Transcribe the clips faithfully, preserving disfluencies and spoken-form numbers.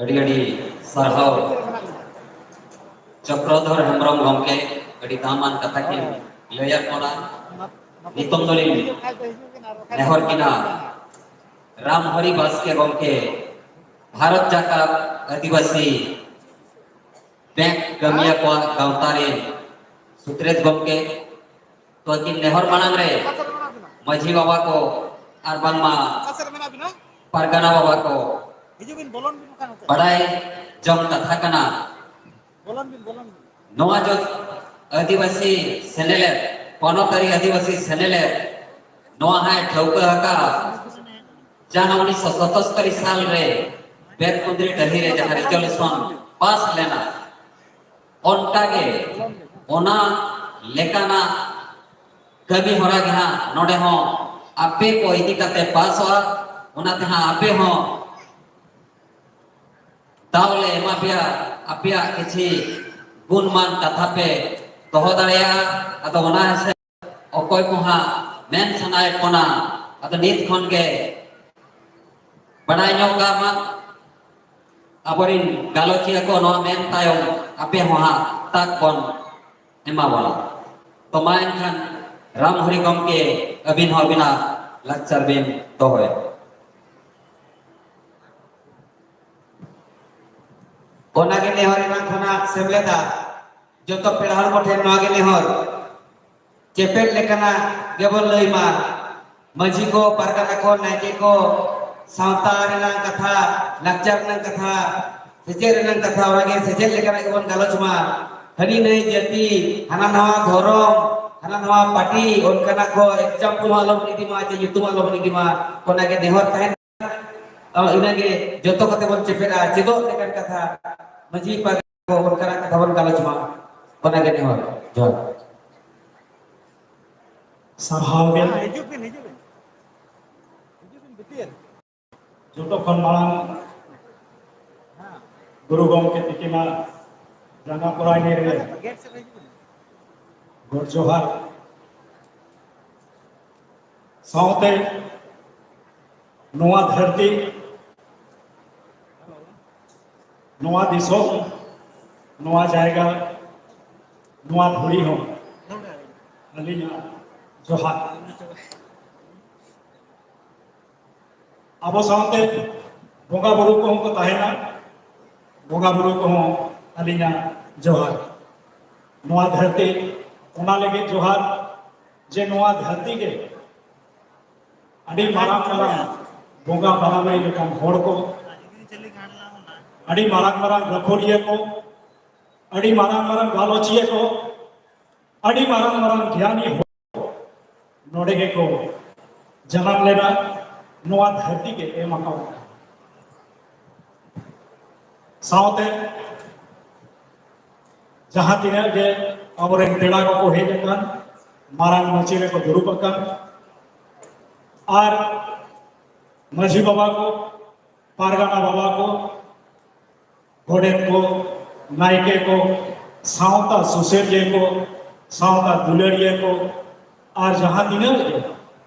ᱟᱹᱰᱤ ᱟᱹᱰᱤ ᱥᱟᱨᱦᱟᱣ ᱪᱚᱠᱨᱚᱫᱷᱚᱨ ᱦᱮᱢᱵᱨᱚᱢ ᱜᱚᱢᱠᱮ, ᱟᱹᱰᱤ ᱫᱟᱢᱟᱱ ᱠᱟᱛᱷᱟ ᱠᱤᱱ ᱞᱟᱹᱭᱟᱫ ᱵᱚᱱᱟ᱾ ᱱᱤᱛᱚᱝ ᱫᱚᱞᱤᱧ ᱱᱮᱦᱚᱨ ᱠᱤᱱᱟ ᱨᱟᱢᱦᱚᱨᱤ ᱵᱟᱥᱠᱮ ᱜᱚᱢᱠᱮ, ᱵᱷᱟᱨᱚᱛ ᱡᱟᱠᱟᱛ ᱟᱹᱫᱤᱵᱟᱹᱥᱤ ᱵᱮᱝᱠ ᱠᱟᱹᱢᱤᱭᱟᱹ ᱠᱚᱣᱟᱜ ᱜᱟᱶᱛᱟ ᱨᱮᱱ ᱥᱩᱛᱨᱮᱛ ᱜᱚᱢᱠᱮ᱾ ᱛᱚ ᱟᱹᱠᱤᱱ ᱱᱮᱦᱚᱨ ᱢᱟᱲᱟᱝ ᱨᱮ ᱢᱟᱹᱡᱷᱤ ᱵᱟᱵᱟ ᱠᱚ ᱟᱨ ᱵᱟᱝᱢᱟ ᱯᱟᱨᱜᱟᱱᱟ ᱵᱟᱵᱟ ᱠᱚ ᱦᱤᱡᱩᱜ ᱵᱤᱱ, ᱵᱚᱞᱚᱱ ᱵᱤᱱ ᱵᱟᱠᱷᱟᱱ ᱱᱚᱛᱮ᱾ ᱵᱟᱰᱟᱭ ᱡᱚᱝ ᱠᱟᱛᱷᱟ ᱠᱟᱱᱟ᱾ ᱵᱚᱞᱚᱱ ᱵᱤᱱ, ᱵᱚᱞᱚᱱ ᱵᱤᱱ᱾ ᱱᱚᱣᱟ ᱡᱚ ᱟᱹᱫᱤᱵᱟᱹᱥᱤ ᱥᱮᱱᱮᱞᱮᱫ, ᱯᱚᱱᱚᱛᱟᱹᱨᱤ ᱟᱹᱫᱤᱵᱟᱹᱥᱤ ᱥᱮᱱᱮᱞᱮᱫ, ᱱᱚᱣᱟ ᱦᱚᱸᱭ ᱴᱷᱟᱹᱣᱠᱟᱹ ᱟᱠᱟᱫᱼᱟ, ᱡᱟᱦᱟᱸ ᱩᱱᱤᱥᱥᱚ ᱥᱟᱛᱟᱛᱛᱳᱨ ᱥᱟᱞ ᱨᱮ ᱵᱮᱛᱠᱩᱸᱫᱽᱨᱤ ᱰᱟᱹᱦᱤ ᱨᱮ ᱡᱟᱦᱟᱸ ᱨᱤᱡᱚᱞᱩᱥᱚᱱ ᱯᱟᱥ ᱞᱮᱱᱟ, ᱚᱱᱠᱟᱜᱮ ᱚᱱᱟ ᱞᱮᱠᱟᱱᱟᱜ ᱠᱟᱹᱢᱤ ᱦᱚᱨᱟ ᱜᱮ ᱦᱟᱸᱜ ᱱᱚᱰᱮ ᱦᱚᱸ ᱟᱯᱮ ᱠᱚ ᱤᱫᱤ ᱠᱟᱛᱮ ᱯᱟᱥᱚᱜᱼᱟ᱾ ᱚᱱᱟᱛᱮ ᱦᱟᱸᱜ ᱟᱯᱮ ᱦᱚᱸ ᱫᱟᱣ ᱞᱮ ᱮᱢᱟ ᱯᱮᱭᱟ, ᱟᱯᱮᱭᱟᱜ ᱠᱤᱪᱷᱤ ᱜᱩᱱᱢᱟᱱ ᱠᱟᱛᱷᱟ ᱯᱮ ᱫᱚᱦᱚ ᱫᱟᱲᱮᱭᱟᱜᱼᱟ᱾ ᱟᱫᱚ ᱚᱱᱟ ᱦᱤᱥᱟᱹᱵ ᱚᱠᱚᱭ ᱠᱚ ᱦᱟᱸᱜ ᱢᱮᱱ ᱥᱟᱱᱟᱭᱮᱫ ᱵᱚᱱᱟ, ᱟᱫᱚ ᱱᱤᱛ ᱠᱷᱚᱱ ᱜᱮ ᱵᱟᱰᱟᱭ ᱧᱚᱜ ᱠᱟᱜ ᱢᱟ᱾ ᱟᱵᱚᱨᱤᱱ ᱜᱟᱞᱚᱪᱤᱭᱟᱹ ᱠᱚ ᱱᱚᱣᱟ ᱢᱮᱱ ᱛᱟᱭᱚᱢ ᱟᱯᱮ ᱦᱚᱸ ᱦᱟᱸᱜ ᱛᱟᱠ ᱵᱚᱱ ᱮᱢᱟ ᱵᱚᱱᱟ᱾ ᱛᱚ ᱢᱟ ᱮᱱᱠᱷᱟᱱ ᱨᱟᱢᱦᱚᱨᱤ ᱜᱚᱢᱠᱮ, ᱟᱹᱵᱤᱱ ᱦᱚᱸ ᱟᱹᱵᱤᱱᱟᱜ ᱞᱟᱠᱪᱟᱨ ᱵᱤᱱ ᱫᱚᱦᱚᱭᱟ᱾ ᱚᱱᱟᱜᱮ ᱱᱮᱦᱚᱨ ᱮᱢᱟᱱ ᱠᱷᱚᱱᱟᱜ ᱥᱮᱢᱞᱮᱫᱟ ᱡᱚᱛᱚ ᱯᱮᱲᱟ ᱦᱚᱲ ᱠᱚᱴᱷᱮᱱ ᱱᱚᱣᱟ ᱜᱮ ᱱᱮᱦᱚᱨ, ᱪᱮᱯᱮᱫ ᱞᱮᱠᱟᱱᱟᱜ ᱜᱮᱵᱚᱱ ᱞᱟᱹᱭ ᱢᱟ᱾ ᱢᱟᱹᱡᱷᱤ ᱠᱚ, ᱯᱟᱨᱜᱟᱱᱟ ᱠᱚ, ᱱᱟᱭᱠᱮ ᱠᱚ, ᱥᱟᱶᱛᱟ ᱨᱮᱱᱟᱜ ᱠᱟᱛᱷᱟ, ᱞᱟᱠᱪᱟᱨ ᱨᱮᱱᱟᱜ ᱠᱟᱛᱷᱟ, ᱥᱮᱪᱮᱫ ᱨᱮᱱᱟᱜ ᱠᱟᱛᱷᱟ, ᱚᱱᱟᱜᱮ ᱥᱮᱪᱮᱫ ᱞᱮᱠᱟᱱᱟᱜ ᱜᱮᱵᱚᱱ ᱜᱟᱞᱚᱪ ᱢᱟ᱾ ᱦᱟᱹᱱᱤ ᱱᱟᱹᱭ ᱡᱟᱹᱛᱤ, ᱦᱟᱱᱟ ᱱᱟᱣᱟ ᱫᱷᱚᱨᱚᱢ, ᱦᱟᱱᱟ ᱱᱟᱣᱟ ᱯᱟᱹᱴᱤ, ᱚᱱᱠᱟᱱᱟᱜ ᱠᱚ example ᱦᱚᱸ ᱟᱞᱚᱵᱚᱱ ᱤᱫᱤ ᱢᱟ, ᱪᱮ ᱧᱩᱛᱩᱢ ᱟᱞᱚᱵᱚᱱ ᱤᱫᱤ ᱢᱟ, ᱚᱱᱟᱜᱮ ᱱᱮᱦᱚᱨ ᱛᱟᱦᱮᱱ᱾ ᱚ, ᱤᱱᱟᱹᱜᱮ ᱡᱚᱛᱚ ᱠᱚᱛᱮ ᱵᱚᱱ ᱪᱮᱯᱮᱫᱟ, ᱪᱮᱫᱚᱜ ᱞᱮᱠᱟᱱ ᱠᱟᱛᱷᱟ, ᱢᱟᱹᱡᱷᱤ ᱯᱟᱨᱜᱟᱱᱟ ᱠᱚ ᱚᱱᱠᱟᱱᱟᱜ ᱠᱟᱛᱷᱟ ᱵᱚᱱ ᱜᱟᱞᱚᱪ ᱢᱟ᱾ ᱚᱱᱟᱜᱮ ᱱᱮᱦᱚᱨ᱾ ᱡᱚᱦᱟᱨ᱾ ᱥᱟᱨᱦᱟᱣ ᱜᱮ᱾ ᱦᱮᱸ, ᱦᱤᱡᱩᱜ ᱵᱤᱱ, ᱦᱤᱡᱩᱜ ᱵᱤᱱ᱾ ᱦᱤᱡᱩᱜ ᱵᱤᱱ ᱵᱷᱤᱛᱤᱨ᱾ ᱡᱚᱛᱚ ᱠᱷᱚᱱ ᱢᱟᱲᱟᱝ ᱦᱮᱸ᱾ ᱜᱩᱨᱩ ᱜᱚᱢᱠᱮ ᱛᱤᱠᱤᱱᱟᱜ ᱡᱟᱸᱜᱟ ᱯᱚᱨᱟᱭᱱᱤ ᱨᱮ ᱜᱮᱴ ᱥᱮᱫ ᱨᱮ ᱦᱤᱡᱩᱜ ᱵᱤᱱ᱾ ᱜᱚᱰ ᱡᱚᱦᱟᱨ᱾ ᱥᱟᱶᱛᱮ ᱱᱚᱣᱟ ᱫᱷᱟᱹᱨᱛᱤ ᱱᱚᱣᱟ ᱫᱤᱥᱚᱢ, ᱱᱚᱣᱟ ᱡᱟᱭᱜᱟ, ᱱᱚᱣᱟ ᱫᱷᱩᱲᱤ ᱦᱚᱸ ᱟᱹᱞᱤᱧᱟᱜ ᱡᱚᱦᱟᱨ᱾ ᱟᱵᱚ ᱥᱟᱶᱛᱮ ᱵᱚᱸᱜᱟ ᱵᱩᱨᱩ ᱠᱚᱦᱚᱸ ᱠᱚ ᱛᱟᱦᱮᱱᱟ, ᱵᱚᱸᱜᱟ ᱵᱩᱨᱩ ᱠᱚᱦᱚᱸ ᱟᱹᱞᱤᱧᱟᱜ ᱡᱚᱦᱟᱨ᱾ ᱱᱚᱣᱟ ᱫᱷᱟᱹᱨᱛᱤ, ᱚᱱᱟ ᱞᱟᱹᱜᱤᱫ ᱡᱚᱦᱟᱨ ᱡᱮ ᱱᱚᱣᱟ ᱫᱷᱟᱹᱨᱛᱤ ᱜᱮ ᱟᱹᱰᱤ ᱢᱟᱨᱟᱝ ᱢᱟᱨᱟᱝ ᱵᱚᱸᱜᱟ ᱵᱟᱨᱟᱵᱟᱨᱤ ᱞᱮᱠᱟᱱ ᱦᱚᱲ ᱠᱚ, ᱟᱹᱰᱤ ᱢᱟᱨᱟᱝ ᱢᱟᱨᱟᱝ ᱜᱟᱹᱠᱷᱩᱲᱤᱭᱟᱹ ᱠᱚ, ᱟᱹᱰᱤ ᱢᱟᱨᱟᱝ ᱢᱟᱨᱟᱝ ᱜᱟᱞᱚᱪᱤᱭᱟᱹ ᱠᱚ, ᱟᱹᱰᱤ ᱢᱟᱨᱟᱝ ᱢᱟᱨᱟᱝ ᱜᱮᱭᱟᱱᱤ ᱦᱚᱲ ᱱᱚᱰᱮ ᱜᱮᱠᱚ ᱡᱟᱱᱟᱢ ᱞᱮᱱᱟ, ᱱᱚᱣᱟ ᱫᱷᱟᱹᱨᱛᱤ ᱜᱮ ᱮᱢ ᱟᱠᱟᱫ ᱵᱚᱱᱟ᱾ ᱥᱟᱶᱛᱮ ᱡᱟᱦᱟᱸ ᱛᱤᱱᱟᱹᱜ ᱜᱮ ᱟᱵᱚᱨᱮᱱ ᱯᱮᱲᱟ ᱠᱚᱠᱚ ᱦᱮᱡ ᱟᱠᱟᱱ, ᱢᱟᱨᱟᱝ ᱢᱟᱹᱪᱤ ᱨᱮᱠᱚ ᱫᱩᱲᱩᱵ ᱟᱠᱟᱱ, ᱟᱨ ᱢᱟᱹᱡᱷᱤ ᱵᱟᱵᱟ ᱠᱚ, ᱯᱟᱨᱜᱟᱱᱟ ᱵᱟᱵᱟ ᱠᱚ, ᱜᱚᱰᱮᱛ ᱠᱚ, ᱱᱟᱭᱠᱮ ᱠᱚ, ᱥᱟᱶᱛᱟ ᱥᱩᱥᱟᱹᱨᱤᱭᱟᱹ ᱠᱚ, ᱥᱟᱶᱛᱟ ᱫᱩᱞᱟᱹᱲᱤᱭᱟᱹ ᱠᱚ, ᱟᱨ ᱡᱟᱦᱟᱸ ᱛᱤᱱᱟᱹᱜ ᱜᱮ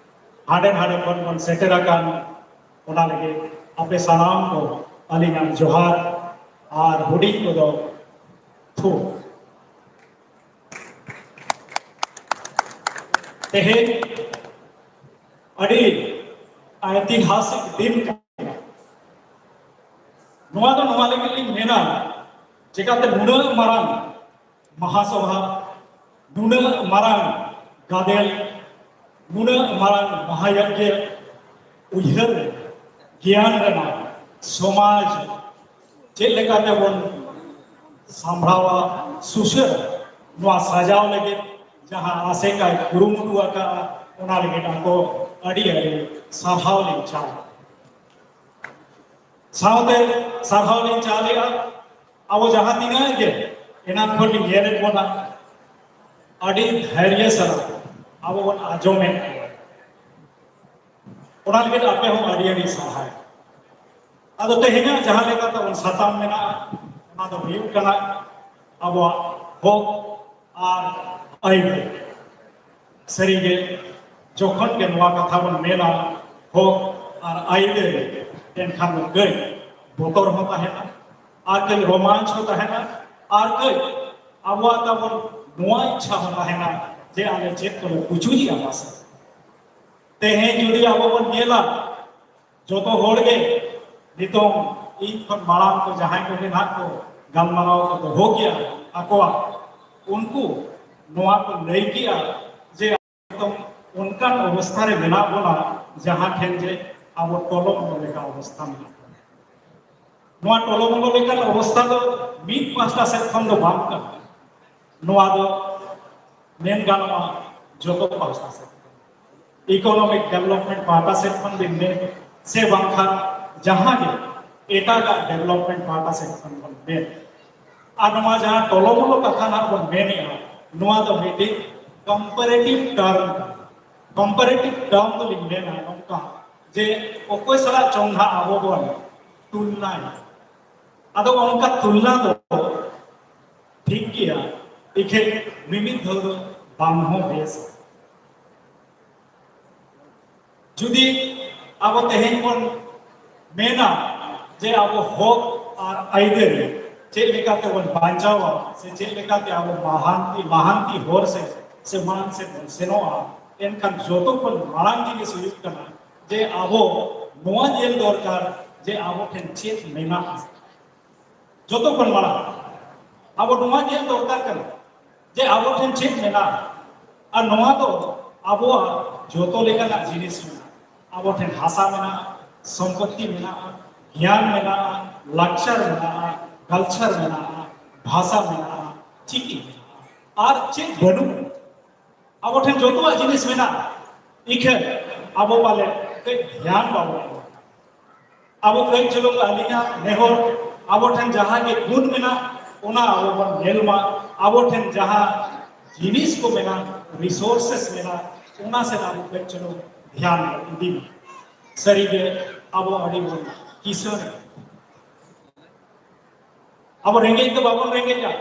ᱦᱟᱸᱰᱮ ᱱᱟᱰᱮ ᱠᱷᱚᱱ ᱵᱚᱱ ᱥᱮᱴᱮᱨ ᱟᱠᱟᱱ, ᱚᱱᱟ ᱞᱟᱹᱜᱤᱫ ᱟᱯᱮ ᱥᱟᱱᱟᱢ ᱠᱚ ᱟᱹᱞᱤᱧᱟᱜ ᱡᱚᱦᱟᱨ, ᱟᱨ ᱦᱩᱰᱤᱧ ᱠᱚᱫᱚ ᱛᱷᱩ᱾ ᱛᱮᱦᱮᱧ ᱟᱹᱰᱤ ᱮᱛᱤᱦᱟᱥᱤᱠ ᱫᱤᱱ ᱠᱟᱱᱟ᱾ ᱱᱚᱣᱟ ᱫᱚ ᱱᱚᱣᱟ ᱞᱟᱹᱜᱤᱫ ᱞᱤᱧ ᱢᱮᱱᱟ, ᱪᱮᱠᱟᱛᱮ ᱱᱩᱱᱟᱹᱜ ᱢᱟᱨᱟᱝ ᱢᱟᱦᱟᱥᱚᱵᱷᱟ, ᱱᱩᱱᱟᱹᱜ ᱢᱟᱨᱟᱝ ᱜᱟᱫᱮᱞ, ᱱᱩᱱᱟᱹᱜ ᱢᱟᱨᱟᱝ ᱢᱟᱦᱟᱭᱚᱡᱽ ᱩᱭᱦᱟᱹᱨ ᱜᱮᱭᱟᱱ ᱨᱮᱱᱟᱜ ᱥᱚᱢᱟᱡᱽ ᱪᱮᱫ ᱞᱮᱠᱟᱛᱮ ᱵᱚᱱ ᱥᱟᱢᱵᱷᱲᱟᱣᱟ, ᱥᱩᱥᱟᱹᱨᱟ, ᱱᱚᱣᱟ ᱥᱟᱡᱟᱣ ᱞᱟᱹᱜᱤᱫ ᱡᱟᱦᱟᱸ ᱟᱥᱮᱠᱟᱭ ᱠᱩᱨᱩᱢᱩᱴᱩ ᱟᱠᱟᱫᱼᱟ, ᱚᱱᱟ ᱞᱟᱹᱜᱤᱫ ᱟᱠᱚ ᱟᱹᱰᱤ ᱟᱹᱰᱤ ᱥᱟᱨᱦᱟᱣ ᱞᱤᱧ ᱪᱟᱞ᱾ ᱥᱟᱶᱛᱮ ᱥᱟᱨᱦᱟᱣ ᱞᱤᱧ ᱪᱟᱞᱮᱜᱼᱟ᱾ ᱟᱵᱚ ᱡᱟᱦᱟᱸ ᱛᱤᱱᱟᱹᱜ ᱜᱮ ᱮᱱᱟᱝ ᱠᱷᱚᱱ ᱞᱤᱧ ᱧᱮᱞᱮᱫ ᱵᱚᱱᱟ, ᱟᱹᱰᱤ ᱫᱷᱟᱹᱨᱭᱟᱹ ᱥᱟᱞᱟᱜ ᱟᱵᱚ ᱵᱚᱱ ᱟᱸᱡᱚᱢᱮᱫ ᱠᱚᱣᱟ᱾ ᱚᱱᱟ ᱞᱟᱹᱜᱤᱫ ᱟᱯᱮ ᱦᱚᱸ ᱟᱹᱰᱤ ᱟᱹᱰᱤ ᱥᱟᱨᱦᱟᱣ᱾ ᱟᱫᱚ ᱛᱮᱦᱮᱧᱟᱜ ᱡᱟᱦᱟᱸ ᱞᱮᱠᱟ ᱛᱟᱵᱚᱱ ᱥᱟᱛᱟᱢ ᱢᱮᱱᱟᱜᱼᱟ, ᱚᱱᱟ ᱫᱚ ᱦᱩᱭᱩᱜ ᱠᱟᱱᱟ ᱟᱵᱚᱣᱟᱜ ᱦᱚᱠ ᱟᱨ ᱟᱹᱭᱫᱟᱹᱨᱤ᱾ ᱥᱟᱹᱨᱤᱜᱮ, ᱡᱚᱠᱷᱚᱱ ᱜᱮ ᱱᱚᱣᱟ ᱠᱟᱛᱷᱟ ᱵᱚᱱ ᱢᱮᱱᱟ, ᱦᱚᱠ ᱟᱨ ᱟᱹᱭᱫᱟᱹᱨᱤ, ᱮᱱᱠᱷᱟᱱ ᱫᱚ ᱠᱟᱹᱡ ᱵᱚᱛᱚᱨ ᱦᱚᱸ ᱛᱟᱦᱮᱱᱟ᱾ ᱟᱨ ᱠᱟᱹᱡ ᱨᱳᱢᱟᱱᱪ ᱦᱚᱸ ᱛᱟᱦᱮᱱᱟ, ᱟᱨ ᱠᱟᱹᱡ ᱟᱵᱚᱣᱟᱜ ᱛᱟᱵᱚᱱ ᱱᱚᱣᱟ ᱤᱪᱪᱷᱟ ᱦᱚᱸ ᱛᱟᱦᱮᱱᱟ ᱡᱮ ᱟᱞᱮ ᱪᱮᱫ ᱠᱚᱞᱮ ᱯᱩᱪᱩᱡᱮᱜᱼᱟ ᱯᱟᱥᱮ᱾ ᱛᱮᱦᱮᱧ ᱡᱩᱫᱤ ᱟᱵᱚ ᱵᱚᱱ ᱧᱮᱞᱟ, ᱡᱚᱛᱚ ᱦᱚᱲ ᱜᱮ ᱱᱤᱛᱚᱝ ᱤᱧ ᱠᱷᱚᱱ ᱢᱟᱲᱟᱝ ᱠᱚ ᱡᱟᱦᱟᱸᱭ ᱠᱚᱜᱮ ᱱᱟᱦᱟᱜ ᱠᱚ ᱜᱟᱞᱢᱟᱨᱟᱣ ᱠᱚ ᱫᱚᱦᱚ ᱠᱮᱜᱼᱟ ᱟᱠᱚᱣᱟᱜ, ᱩᱱᱠᱩ ᱱᱚᱣᱟ ᱠᱚ ᱞᱟᱹᱭ ᱠᱮᱜᱼᱟ ᱡᱮ ᱱᱤᱛᱚᱝ ᱚᱱᱠᱟᱱ ᱚᱵᱚᱥᱛᱷᱟ ᱨᱮ ᱢᱮᱱᱟᱜ ᱵᱚᱱᱟ ᱡᱟᱦᱟᱸ ᱴᱷᱮᱱ ᱡᱮ ᱟᱵᱚ ᱴᱚᱞᱚᱢᱚᱞᱚ ᱞᱮᱠᱟ ᱚᱵᱚᱥᱛᱷᱟ ᱢᱮᱱᱟᱜ ᱵᱚᱱᱟ᱾ ᱱᱚᱣᱟ ᱴᱚᱞᱚᱢᱚᱞᱚ ᱞᱮᱠᱟᱱ ᱚᱵᱚᱥᱛᱷᱟ ᱫᱚ ᱢᱤᱫ ᱯᱟᱦᱴᱟ ᱥᱮᱫ ᱠᱷᱚᱱ ᱫᱚ ᱵᱟᱝ ᱠᱟᱱᱟ, ᱱᱚᱣᱟ ᱫᱚ ᱢᱮᱱ ᱜᱟᱱᱚᱜᱼᱟ ᱡᱚᱛᱚ ᱯᱟᱦᱴᱟ ᱥᱮᱫ ᱠᱷᱚᱱ, ᱤᱠᱳᱱᱚᱢᱤᱠ ᱰᱮᱵᱷᱞᱚᱯᱢᱮᱱᱴ ᱯᱟᱦᱴᱟ ᱥᱮᱫ ᱠᱷᱚᱱ ᱵᱤᱱ ᱢᱮᱱ, ᱥᱮ ᱵᱟᱝᱠᱷᱟᱱ ᱡᱟᱦᱟᱸ ᱜᱮ ᱮᱴᱟᱜᱟᱜ ᱰᱮᱵᱷᱞᱚᱯᱢᱮᱱᱴ ᱯᱟᱦᱴᱟ ᱥᱮᱫ ᱠᱷᱚᱱ ᱵᱚᱱ ᱢᱮᱱ᱾ ᱟᱨ ᱱᱚᱣᱟ ᱡᱟᱦᱟᱸ ᱴᱚᱞᱚᱢᱚᱞᱚ ᱠᱟᱛᱷᱟ ᱱᱟᱦᱟᱜ ᱵᱚᱱ ᱢᱮᱱᱮᱜᱼᱟ, ᱱᱚᱣᱟ ᱫᱚ ᱢᱤᱫᱴᱤᱡ ᱠᱚᱢᱯᱟᱨᱮᱴᱤᱵᱷ ᱴᱟᱨᱢ ᱠᱟᱱᱟ᱾ ᱠᱚᱢᱯᱟᱨᱮᱴᱤᱵᱷ ᱴᱟᱨᱢ ᱫᱚᱞᱤᱧ ᱢᱮᱱᱟ ᱱᱚᱝᱠᱟ ᱡᱮ ᱚᱠᱚᱭ ᱥᱟᱞᱟᱜ ᱪᱚᱝ ᱱᱟᱦᱟᱜ ᱟᱵᱚ ᱵᱚᱱ ᱛᱩᱞᱱᱟᱭᱟ᱾ ᱟᱫᱚ ᱚᱱᱠᱟ ᱛᱩᱞᱱᱟ ᱫᱚ ᱴᱷᱤᱠ ᱜᱮᱭᱟ, ᱮᱠᱷᱮᱱ ᱢᱤᱢᱤᱫ ᱫᱷᱟᱣ ᱫᱚ ᱵᱟᱝ ᱦᱚᱸ ᱵᱮᱥᱟ᱾ ᱡᱩᱫᱤ ᱟᱵᱚ ᱛᱮᱦᱮᱧ ᱵᱚᱱ ᱢᱮᱱᱟ ᱡᱮ ᱟᱵᱚ ᱦᱚᱠ ᱟᱨ ᱟᱹᱭᱫᱟᱹᱨᱤ ᱪᱮᱫ ᱞᱮᱠᱟᱛᱮ ᱵᱚᱱ ᱵᱟᱧᱪᱟᱣᱟ ᱥᱮ ᱪᱮᱫ ᱞᱮᱠᱟᱛᱮ ᱟᱵᱚ ᱞᱟᱦᱟᱱᱛᱤ, ᱞᱟᱦᱟᱱᱛᱤ ᱦᱚᱨ ᱥᱮᱫ ᱥᱮ ᱢᱟᱲᱟᱝ ᱥᱮᱫ ᱵᱚᱱ ᱥᱮᱱᱚᱜᱼᱟ, ᱮᱱᱠᱷᱟᱱ ᱡᱚᱛᱚ ᱠᱷᱚᱱ ᱢᱟᱲᱟᱝ ᱡᱤᱱᱤᱥ ᱦᱩᱭᱩᱜ ᱠᱟᱱᱟ ᱡᱮ ᱟᱵᱚ ᱱᱚᱣᱟ ᱧᱮᱞ ᱫᱚᱨᱠᱟᱨ ᱡᱮ ᱟᱵᱚ ᱴᱷᱮᱱ ᱪᱮᱫ ᱢᱮᱱᱟᱜᱼᱟ᱾ ᱡᱚᱛᱚ ᱠᱷᱚᱱ ᱢᱟᱲᱟᱝ ᱟᱵᱚ ᱱᱚᱣᱟ ᱧᱮᱞ ᱫᱚᱨᱠᱟᱨ ᱠᱟᱱᱟ ᱡᱮ ᱟᱵᱚ ᱴᱷᱮᱱ ᱪᱮᱫ ᱢᱮᱱᱟᱜᱼᱟ, ᱟᱨ ᱱᱚᱣᱟ ᱫᱚ ᱟᱵᱚᱣᱟᱜ ᱡᱚᱛᱚ ᱞᱮᱠᱟᱱᱟᱜ ᱡᱤᱱᱤᱥ ᱢᱮᱱᱟᱜᱼᱟ᱾ ᱟᱵᱚ ᱴᱷᱮᱱ ᱦᱟᱥᱟ ᱢᱮᱱᱟᱜᱼᱟ, ᱥᱚᱢᱯᱚᱛᱛᱤ ᱢᱮᱱᱟᱜᱼᱟ, ᱜᱮᱭᱟᱱ ᱢᱮᱱᱟᱜᱼᱟ, ᱞᱟᱠᱪᱟᱨ ᱢᱮᱱᱟᱜᱼᱟ, ᱠᱟᱞᱪᱟᱨ ᱢᱮᱱᱟᱜᱼᱟ, ᱵᱷᱟᱥᱟ ᱢᱮᱱᱟᱜᱼᱟ, ᱪᱤᱠᱤ ᱢᱮᱱᱟᱜᱼᱟ, ᱟᱨ ᱪᱮᱫ ᱵᱟᱹᱱᱩᱜᱼᱟ? ᱟᱵᱚ ᱴᱷᱮᱱ ᱡᱚᱛᱚᱣᱟᱜ ᱡᱤᱱᱤᱥ ᱢᱮᱱᱟᱜᱼᱟ, ᱤᱠᱷᱟᱹᱱ ᱟᱵᱚ ᱯᱟᱞᱮ ᱠᱟᱹᱡ ᱫᱷᱮᱭᱟᱱ ᱵᱟᱵᱚᱱ ᱮᱢᱟ᱾ ᱟᱵᱚ ᱠᱟᱹᱡ ᱪᱩᱞᱩᱝ ᱟᱹᱞᱤᱧᱟᱜ ᱱᱮᱦᱚᱨ, ᱟᱵᱚ ᱴᱷᱮᱱ ᱡᱟᱦᱟᱸ ᱜᱮ ᱜᱩᱱ ᱢᱮᱱᱟᱜ, ᱚᱱᱟ ᱟᱵᱚ ᱵᱚᱱ ᱧᱮᱞ ᱢᱟ᱾ ᱟᱵᱚ ᱴᱷᱮᱱ ᱡᱟᱦᱟᱸ ᱡᱤᱱᱤᱥ ᱠᱚ ᱢᱮᱱᱟᱜ, ᱨᱤᱥᱳᱨᱥᱮᱥ ᱢᱮᱱᱟᱜ, ᱚᱱᱟ ᱥᱮᱫ ᱟᱵᱚ ᱠᱟᱹᱡ ᱪᱩᱞᱩᱝ ᱫᱷᱮᱭᱟᱱ ᱵᱚᱱ ᱤᱫᱤ ᱢᱟ᱾ ᱥᱟᱹᱨᱤᱜᱮ ᱟᱵᱚ ᱟᱹᱰᱤ ᱵᱚᱱ ᱠᱤᱥᱟᱹᱬ᱾ ᱟᱵᱚ ᱨᱮᱸᱜᱮᱡ ᱫᱚ ᱵᱟᱵᱚᱱ ᱨᱮᱸᱜᱮᱡᱼᱟ,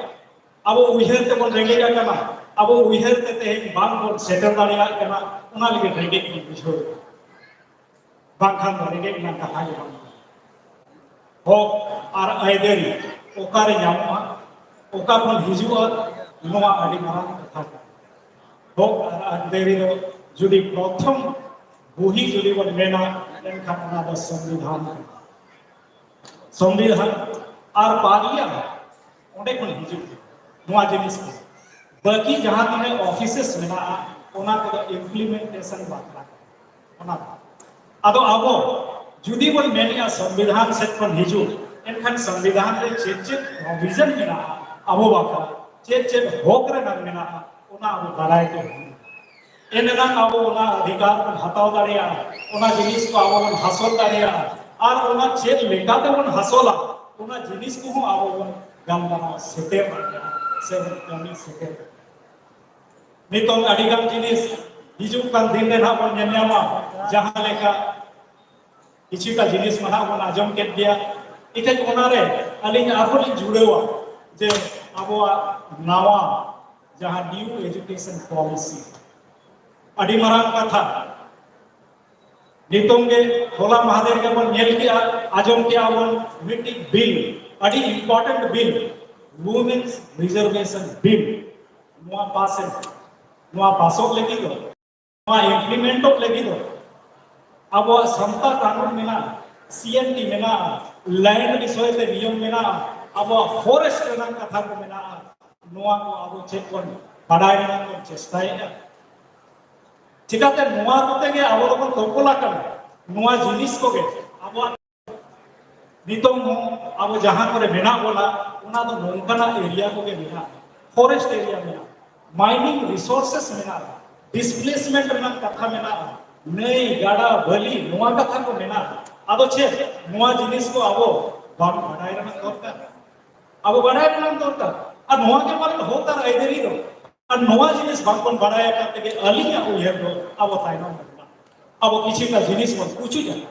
ᱟᱵᱚ ᱩᱭᱦᱟᱹᱨ ᱛᱮᱵᱚᱱ ᱨᱮᱸᱜᱮᱡ ᱟᱠᱟᱱᱟ᱾ ᱟᱵᱚ ᱩᱭᱦᱟᱹᱨ ᱛᱮ ᱛᱮᱦᱮᱧ ᱵᱟᱝ ᱵᱚᱱ ᱥᱮᱴᱮᱨ ᱫᱟᱲᱮᱭᱟᱜ ᱠᱟᱱᱟ, ᱚᱱᱟ ᱞᱟᱹᱜᱤᱫ ᱨᱮᱸᱜᱮᱡ ᱵᱚᱱ ᱵᱩᱡᱷᱟᱹᱣ ᱮᱫᱟ᱾ ᱵᱟᱝᱠᱷᱟᱱ ᱫᱚ ᱨᱮᱸᱜᱮᱡ ᱨᱮᱱᱟᱜ ᱠᱟᱛᱷᱟ ᱜᱮ ᱵᱟᱝ ᱠᱟᱱᱟ᱾ ᱦᱚᱠ ᱟᱨ ᱟᱹᱭᱫᱟᱹᱨᱤ ᱚᱠᱟᱨᱮ ᱧᱟᱢᱚᱜᱼᱟ, ᱚᱠᱟ ᱠᱷᱚᱱ ᱦᱤᱡᱩᱜᱼᱟ, ᱱᱚᱣᱟ ᱟᱹᱰᱤ ᱢᱟᱨᱟᱝ ᱠᱟᱛᱷᱟ ᱠᱟᱱᱟ᱾ ᱦᱚᱠ ᱟᱨ ᱟᱹᱭᱫᱟᱹᱨᱤ ᱫᱚ ᱡᱩᱫᱤ ᱯᱨᱚᱛᱷᱚᱢ ᱵᱩᱦᱤ ᱡᱩᱫᱤ ᱵᱚᱱ ᱢᱮᱱᱟ, ᱮᱱᱠᱷᱟᱱ ᱚᱱᱟ ᱫᱚ ᱥᱚᱝᱵᱤᱫᱷᱟᱱ ᱠᱟᱱᱟ᱾ ᱥᱚᱝᱵᱤᱫᱷᱟᱱ ᱟᱨ ᱯᱟᱨᱞᱤᱭᱟᱢᱮᱱᱴ, ᱚᱸᱰᱮ ᱠᱷᱚᱱ ᱦᱤᱡᱩᱜ ᱠᱟᱱᱟ ᱱᱚᱣᱟ ᱡᱤᱱᱤᱥ ᱠᱚ᱾ ᱵᱟᱹᱠᱤ ᱡᱟᱦᱟᱸ ᱛᱤᱱᱟᱹᱜ ᱚᱯᱷᱤᱥᱮᱥ ᱢᱮᱱᱟᱜᱼᱟ, ᱚᱱᱟ ᱠᱚᱫᱚ ᱤᱢᱯᱞᱤᱢᱮᱱᱴᱮᱥᱚᱱ ᱵᱟᱠᱷᱨᱟ ᱠᱟᱱᱟ᱾ ᱚᱱᱟ ᱫᱚ᱾ ᱟᱫᱚ ᱟᱵᱚ ᱡᱩᱫᱤ ᱵᱚᱱ ᱢᱮᱱᱮᱜᱼᱟ ᱥᱚᱝᱵᱤᱫᱷᱟᱱ ᱥᱮᱫ ᱠᱷᱚᱱ ᱦᱤᱡᱩᱜ, ᱮᱱᱠᱷᱟᱱ ᱥᱚᱝᱵᱤᱫᱷᱟᱱ ᱨᱮ ᱪᱮᱫ ᱪᱮᱫ ᱯᱨᱚᱵᱷᱤᱡᱚᱱ ᱢᱮᱱᱟᱜᱼᱟ, ᱟᱵᱚ ᱵᱟᱠᱷᱨᱟ ᱪᱮᱫ ᱪᱮᱫ ᱦᱚᱠ ᱨᱮᱱᱟᱜ ᱢᱮᱱᱟᱜᱼᱟ, ᱚᱱᱟ ᱟᱵᱚ ᱵᱟᱲᱟᱭ ᱜᱮ ᱦᱩᱭᱩᱜᱼᱟ᱾ ᱮᱱ ᱮᱱᱟᱝ ᱟᱵᱚ ᱚᱱᱟ ᱚᱫᱷᱤᱠᱟᱨ ᱵᱚᱱ ᱦᱟᱛᱟᱣ ᱫᱟᱲᱮᱭᱟᱜᱼᱟ, ᱚᱱᱟ ᱡᱤᱱᱤᱥ ᱠᱚ ᱟᱵᱚ ᱵᱚᱱ ᱦᱟᱥᱚᱞ ᱫᱟᱲᱮᱭᱟᱜᱼᱟ, ᱟᱨ ᱚᱱᱟ ᱪᱮᱫ ᱞᱮᱠᱟᱛᱮ ᱵᱚᱱ ᱦᱟᱥᱚᱞᱟ, ᱚᱱᱟ ᱡᱤᱱᱤᱥ ᱠᱚᱦᱚᱸ ᱟᱵᱚ ᱵᱚᱱ ᱜᱟᱞᱢᱟᱨᱟᱣ ᱥᱮᱴᱮᱨ ᱫᱟᱲᱮᱭᱟᱜᱼᱟ ᱥᱮ ᱵᱚᱱ ᱠᱟᱹᱢᱤ ᱥᱮᱴᱮᱨ ᱫᱟᱲᱮᱭᱟᱜᱼᱟ᱾ ᱱᱤᱛᱚᱝ ᱟᱹᱰᱤ ᱜᱟᱱ ᱡᱤᱱᱤᱥ ᱦᱤᱡᱩᱜ ᱠᱟᱱ ᱫᱤᱱ ᱨᱮ ᱱᱟᱦᱟᱜ ᱵᱚᱱ ᱧᱮᱞ ᱧᱟᱢᱟ, ᱡᱟᱦᱟᱸ ᱞᱮᱠᱟ ᱠᱤᱪᱷᱩᱴᱟ ᱡᱤᱱᱤᱥ ᱢᱟ ᱱᱟᱦᱟᱜ ᱵᱚᱱ ᱟᱸᱡᱚᱢ ᱠᱮᱫ ᱜᱮᱭᱟ᱾ ᱤᱠᱷᱟᱹᱱ ᱚᱱᱟᱨᱮ ᱟᱹᱞᱤᱧ ᱟᱨᱦᱚᱸ ᱞᱤᱧ ᱡᱩᱲᱟᱹᱣᱟ ᱡᱮ ᱟᱵᱚᱣᱟᱜ ᱱᱟᱣᱟ ᱡᱟᱦᱟᱸ ᱱᱤᱭᱩ ᱮᱡᱩᱠᱮᱥᱚᱱ ᱯᱚᱞᱤᱥᱤ, ᱟᱹᱰᱤ ᱢᱟᱨᱟᱝ ᱠᱟᱛᱷᱟ᱾ ᱱᱤᱛᱚᱝ ᱜᱮ ᱦᱚᱞᱟ ᱢᱟᱦᱫᱮᱨ ᱜᱮᱵᱚᱱ ᱧᱮᱞ ᱠᱮᱜᱼᱟ, ᱟᱸᱡᱚᱢ ᱠᱮᱜᱼᱟ ᱵᱚᱱ ᱢᱤᱫᱴᱤᱡ ᱵᱤᱞ, ᱟᱹᱰᱤ ᱤᱢᱯᱚᱨᱴᱮᱱᱴ ᱵᱤᱞ, ᱣᱩᱢᱮᱱᱥ ᱨᱤᱡᱟᱨᱵᱷᱮᱥᱚᱱ ᱵᱤᱞ, ᱱᱚᱣᱟ ᱯᱟᱥ ᱮᱱᱟ᱾ ᱱᱚᱣᱟ ᱯᱟᱥᱚᱜ ᱞᱟᱹᱜᱤᱫ ᱫᱚ, ᱱᱚᱣᱟ ᱤᱢᱯᱞᱤᱢᱮᱱᱴᱚᱜ ᱞᱟᱹᱜᱤᱫ ᱫᱚ ᱟᱵᱚᱣᱟᱜ ᱥᱟᱱᱛᱟᱲ ᱠᱟᱹᱱᱩᱱ ᱢᱮᱱᱟᱜᱼᱟ, ᱥᱤ ᱮᱱ ᱴᱤ ᱢᱮᱱᱟᱜᱼᱟ, ᱞᱮᱱᱰ ᱵᱤᱥᱚᱭ ᱛᱮ ᱱᱤᱭᱚᱢ ᱢᱮᱱᱟᱜᱼᱟ, ᱟᱵᱚᱣᱟᱜ ᱯᱷᱚᱨᱮᱥᱴ ᱨᱮᱱᱟᱜ ᱠᱟᱛᱷᱟ ᱠᱚ ᱢᱮᱱᱟᱜᱼᱟ᱾ ᱱᱚᱣᱟ ᱠᱚ ᱟᱵᱚ ᱪᱮᱫ ᱵᱚᱱ ᱵᱟᱰᱟᱭ ᱨᱮᱱᱟᱜ ᱵᱚᱱ ᱪᱮᱥᱴᱟᱭᱮᱫᱼᱟ? ᱪᱤᱠᱟᱛᱮ ᱱᱚᱣᱟ ᱠᱚᱛᱮ ᱜᱮ ᱟᱵᱚ ᱫᱚᱵᱚᱱ ᱛᱚᱯᱚᱞ ᱟᱠᱟᱱᱟ᱾ ᱱᱚᱣᱟ ᱡᱤᱱᱤᱥ ᱠᱚᱜᱮ ᱟᱵᱚᱣᱟᱜ ᱱᱤᱛᱚᱝ ᱦᱚᱸ ᱟᱵᱚ ᱡᱟᱦᱟᱸ ᱠᱚᱨᱮ ᱢᱮᱱᱟᱜ ᱵᱚᱱᱟ, ᱚᱱᱟ ᱫᱚ ᱱᱚᱝᱠᱟᱱᱟᱜ ᱮᱨᱤᱭᱟ ᱠᱚᱜᱮ ᱢᱮᱱᱟᱜᱼᱟ, ᱯᱷᱚᱨᱮᱥᱴ ᱮᱨᱤᱭᱟ ᱢᱮᱱᱟᱜᱼᱟ, ᱢᱟᱭᱱᱤᱝ ᱨᱤᱥᱳᱨᱥᱮᱥ ᱢᱮᱱᱟᱜᱼᱟ, ᱰᱤᱥᱯᱞᱮᱥᱢᱮᱱᱴ ᱨᱮᱱᱟᱜ ᱠᱟᱛᱷᱟ ᱢᱮᱱᱟᱜᱼᱟ, ᱱᱟᱹᱭ, ᱜᱟᱰᱟ, ᱵᱟᱹᱞᱤ, ᱱᱚᱣᱟ ᱠᱟᱛᱷᱟ ᱠᱚ ᱢᱮᱱᱟᱜᱼᱟ᱾ ᱟᱫᱚ ᱪᱮᱫ ᱱᱚᱣᱟ ᱡᱤᱱᱤᱥ ᱠᱚ ᱟᱵᱚ ᱵᱟᱝ ᱵᱟᱰᱟᱭ ᱨᱮᱱᱟᱜ ᱫᱚᱨᱠᱟᱨ? ᱟᱵᱚ ᱵᱟᱰᱟᱭ ᱨᱮᱱᱟᱜ ᱫᱚᱨᱠᱟᱨ᱾ ᱟᱨ ᱱᱚᱣᱟ ᱜᱮ ᱯᱟᱞᱮᱱ ᱦᱚᱠ ᱟᱨ ᱟᱹᱭᱫᱟᱹᱨᱤ ᱫᱚ᱾ ᱟᱨ ᱱᱚᱣᱟ ᱡᱤᱱᱤᱥ ᱵᱟᱝᱵᱚᱱ ᱵᱟᱰᱟᱭ ᱟᱠᱟᱫ ᱛᱮᱜᱮ ᱟᱹᱞᱤᱧᱟᱜ ᱩᱭᱦᱟᱹᱨ ᱫᱚ ᱟᱵᱚ ᱛᱟᱭᱱᱚᱢ ᱨᱮ ᱢᱮᱱᱟᱜ ᱵᱚᱱᱟ᱾ ᱟᱵᱚ ᱠᱤᱪᱷᱩᱴᱟ ᱡᱤᱱᱤᱥ ᱵᱚᱱ ᱯᱩᱪᱩᱡ ᱟᱠᱟᱫᱟ᱾